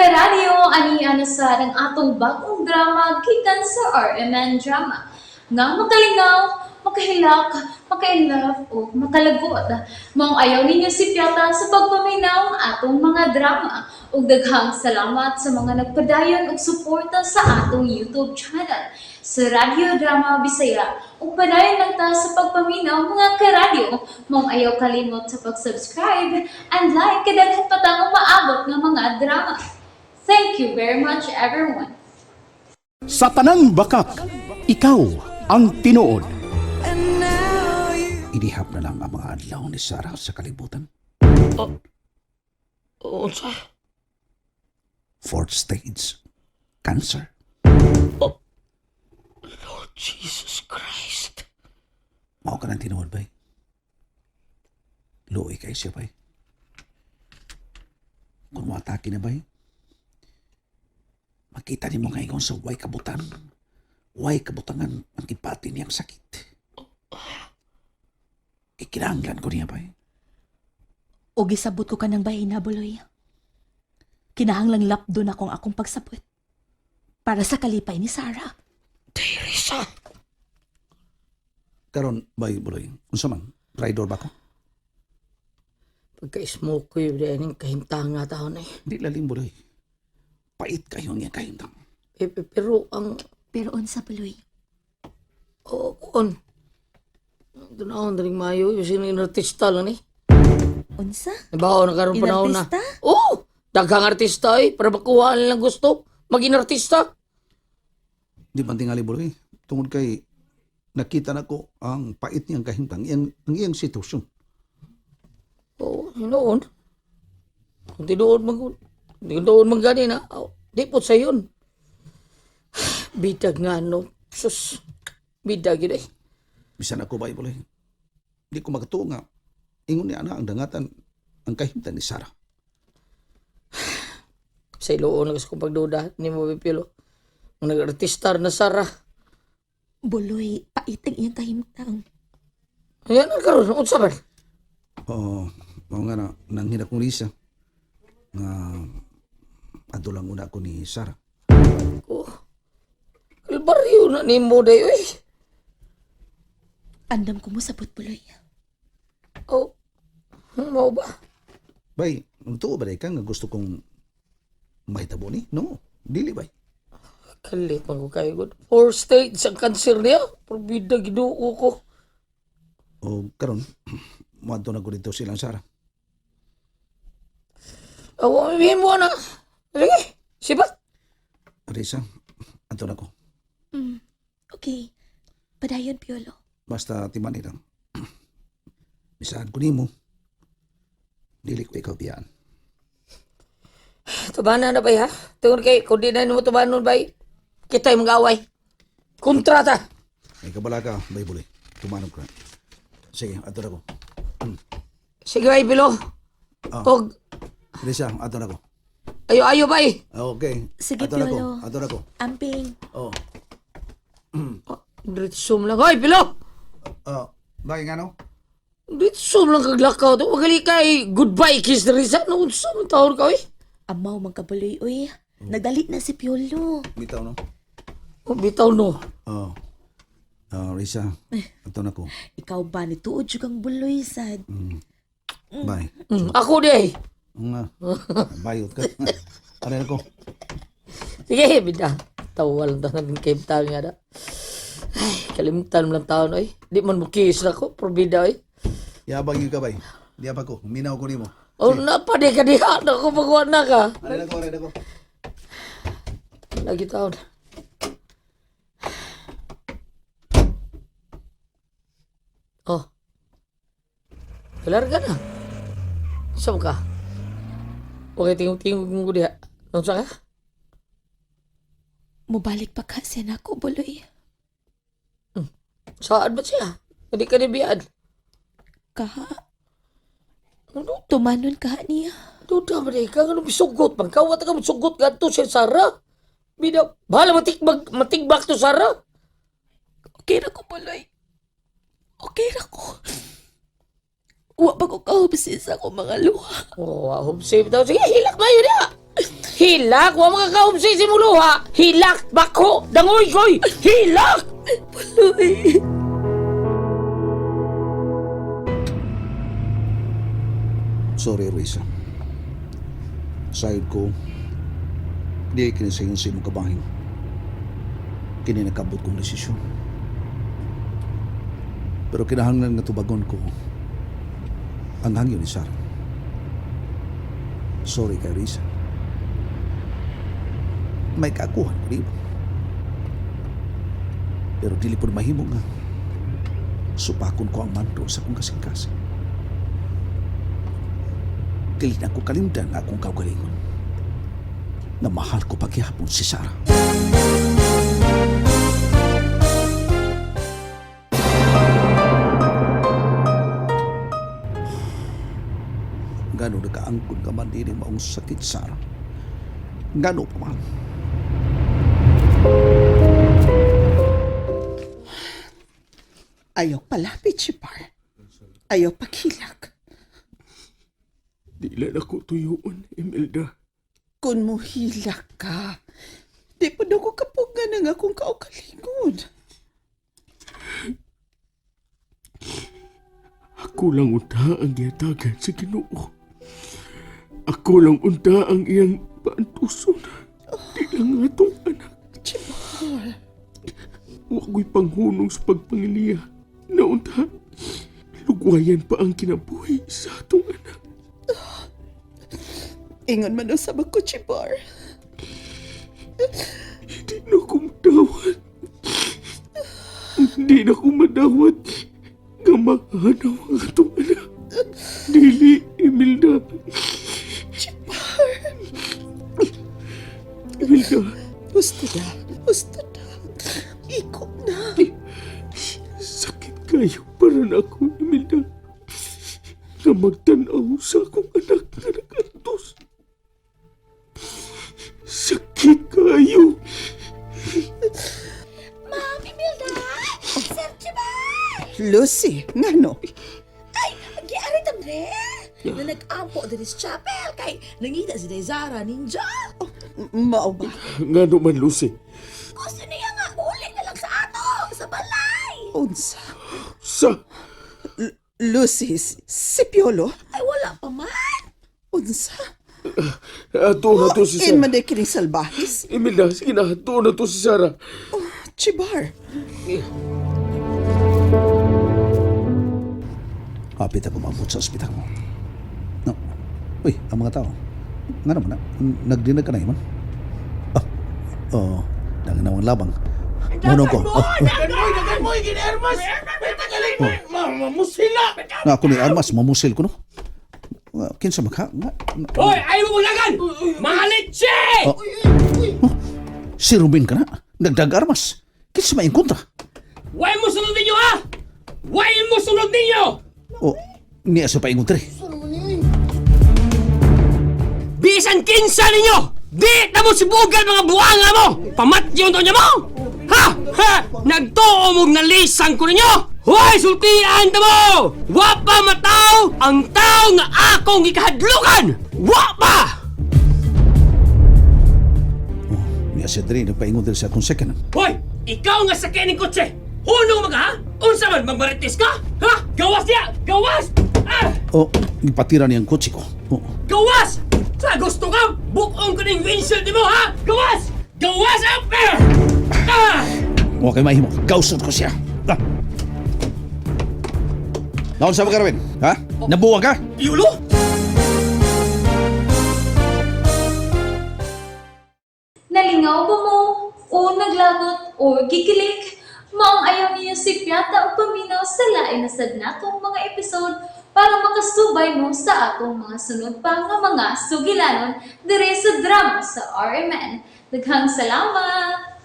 Karadyo, ani na sa ang atong bagong drama gikan sa RMN Drama. Nga makalingaw, makahilak, maka-inlove o makalagot. Maong ayaw ninyo sipyata sa pagpaminaw ang atong mga drama. Ug daghang salamat sa mga nagpadayon og suporta sa atong YouTube channel sa Radyo Drama Bisaya. Ug padayon lang ta sa pagpaminaw, mga karadyo. Maong ayaw kalimot sa pag-subscribe and like kay daghan pa tang umaabot nga mga drama. Thank you very much, everyone. Sa tanang bakak, ikaw ang tinuod. Inihap na lang ang mga adlaw ni Sarah sa kalibutan. Unsa? Fourth stage cancer. Lord Jesus Christ. Mao ka ng tinuod, bay. Luoy kay siya, bay. Kung matake na, bay, makita ni mo ngayon sa way kabutan. Way kabutangan ang gipati niyang sakit. Ikinahanglan ko niya, bay. O gisabot ko kanang bahina, Buloy. Kinahanglang lapdo na kong akong pagsabot. Para sa kalipay ni Sarah. Teresa. Karon, bay, buloy. Unsa man? Traidor ba ko? Pagka-smoke ko yun, yung kahimtang nga taon eh. Di lalim, buloy. Pait kayo niya kahimtang. Eh, pero ang Pero unsa, Buloy? Oo, kuon. Doon ako, daling mayo. Yung sino inartista lang eh. Unsa? Nabaho na karon panahon na. Inartista? Oo! Daghang artista eh. Para makuha nilang gusto. Mag-inartista. Di man tingali, buloy. Tungod kay nakita na ko ang pait niyang kahimtang, iyang, ang iyang sitwasyon. Oo, noon. Kung tinuod man, tinuod man gani na, oh, di po sa yun. Bitag nga no. Sus, bidag yun eh. Bisan ako ba, buloy. Di ko makatuo nga. Ingon niya na ang dangatan ang kahimtang ni Sarah. Sa iloon lang sa kong pagduda ni mo pipilo. Ang nag-artista na Sarah. Buloy, pait ang iyang kahimtang. Ayan ang karon, unsa man? Oo, mao nga na, nanghina kong Lisa. Nga, adto lang una ko ni Sarah. Oh. Kalbaryo na nimo day oy. Andam ko mo sabot, Buloy. Oh. Mao ba? Bay, nagtuo ba day ka nga gusto kong mahitabo ni? No, dili bay. Kalit man ko kayo gud. Four stage ang cancer niya. Probida giduo ko. O karon, moadto na ko dito silang Sarah. Awa mi mo na. Sige, sibat. Risa, adto na ko. Okay. Padayon, Piolo. Basta timani lang. Bisahan ko nimo. Dili ko ikaw biyaan. Tubanan na bay ha. Tungod kay kung di na nimo tubanon bay, kita yung mag-away. Kontrata. Ay kabala ka, bay buloy. Tumanog ka. Sige, adto na ko. Sige bay bilo. Ah. Og Risa, adto na ko. ayo ayo bay. Ah, okay. Sige, Adto na ko. Piolo. Adto na ko. Amping. Oh. Diretso lang. Hoy, bilo. Oh, bay ngano? Diretso lang kaglakaw. Wagali kay goodbye kiss Risa. No, unsa man taon ka oy? Amaw man ka, Buloy, uy. Nagdali na si Piolo. Bitaw no. Oh, bitaw no. Oh. Oh, Risa, adto na ko. Ikaw ba ni tuod jud kang Buloy sad? Bye. Ako di ay. Nga. Bayot ka. Aray ko. Sige, bida. Tawa lang tanan ng Cape Town nga da. Ay, kalimutan mo lang taon, oy. Di man mo kiss na ko, probida, oy. Yabang yun ka bay. Di pa ko. Minaw ko nimo. Oh, napa di ka diha. Naku, pagwa na ka. Aray na ko, aray na ko. Lagi taon. Oh. Kalar ka na. Saan ka? Okay, tingog-tingog mo ko diha. Unsa ka? Mubalik pa ka siya nako, Buloy. Saan ba siya? Hindi ka nibiyaan. Kaha, Ano? tumanon ka niya. Duda ba ka? Ano bisugot man ka? Wala ka masugot ka to si Sarah. Bida, bahala matigbag, matigbak to Sarah. Okay ra ko, Buloy. Okay ra ko. Wa pa ko kahubsi sa akong mga luha. Oh, wow, save daw. Sige, hilak ba yun ya? Hilak, wa makakaubsi si muluha. Hilak, bako, dangoy koy. Hilak! Buloy. Sorry, Risa. Sayod ko, di kini sa iyong sa imong kabahin. Kini nakabot kong desisyon. Pero kinahanglan nga tubagon ko ang hangyo ni Sarah. Sorry kay Risa. May kakuhan ko di ba? Pero dili po mahimo nga supakon ko ang mando sa akong kasing-kasing. Dili na ko kalimdan ang akong kaugalingon. Na mahal ko pagyapon si Sarah. Gano nakaangkon ka man diri maong sakit, Sarah. Gano pa man. Ayaw palapit, Chipar. Ayaw paghilak. Di lang ako tuyuon, Imelda. Kung muhilak ka, di pa daw ko kapugan ang akong kaugalingon. Ako lang unta ang gihatagan sa Ginoo. Ako lang unta ang iyang paantuson. Di lang atong anak. Chipar, Wa ko'y panghunong sa pagpangiliya. Na unta, lugwayan pa ang kinabuhi sa atong anak. ingon man usab ako, Chipar. Hindi na ako madawat. Hindi na ako madawat. Nga mahanaw ang atong anak. Dili, Imelda. Chipar, Imelda. gusto na, gusto na. Iko na. Sakit kayo para na ako, Imelda. Na magtanaw sa akong anak na nagantos. Sakit kayo. Ma'am Imelda! Sir Chibay! Lucy, ngano? Ay, giari tamre! Na nag-ampo din sa chapel kay nangita si Zara ninja. Mao ba? Nga naman, Lucy. Gusto niya nga uli na lang sa ato sa balay. Unsa? Sa... Lucy, si Piolo? Ay wala pa man. Unsa? Ato na to si In Sarah. man day kining salbahis? Imelda, sige na. Ato na to si Sarah. Oh, Chibar. Kapit ako maabot sa ospital mo. No. Uy, ang mga tao. Nga naman na, nagdinag ka na iman. Ah, oo. Oh, ang labang. Muna ko. Oh, oh. Nga ako ni Armas, mamusil ko no. Nga, kinsa magha? Nga, nga. Hoy, ayaw mo lagan! Mahalitsi! Oh. Oh, si Ruben ka na. Nagdag armas. Kinsa may kontra? Why mo sunod ninyo, ha? Why mo sunod ninyo? Oh, niya sa paingon tre. Bisan kinsa ninyo! Di na mo sibugan mga buwanga mo! Pamatyon to niya mo! Ha? Ha? Nagtuo mong nalisang ko ninyo! Hoy, sultian ta mo! Wa pa mataw ang tao nga akong gikahadlukan! Wa pa! Oh, niya siya dre, nagpaingon diri sa akong second. Hoy! Ikaw nga sakyan ng kotse! Hunong mga ha? Unsa man magmarites ka? Ha? Gawas niya! Gawas! Ah! Oh, ipatira niya ang kotse ko. Oh, Gawas! Sa gusto ka, bukong ko ng windshield mo, ha? Gawas! Gawas up there! Ah! okay mahimo. Gausot ko siya. Ah. Naon sa mga Ruben? Ha? Nabuwag ka? Yulo? Nalingaw ba mo? O naglagot o gikilig? Maong ayaw niyo si Piata o paminaw sa lain na sad natong mga episode para makasubay mo sa atong mga sunod pa nga mga sugilanon dire sa drama sa RMN. Daghang salamat!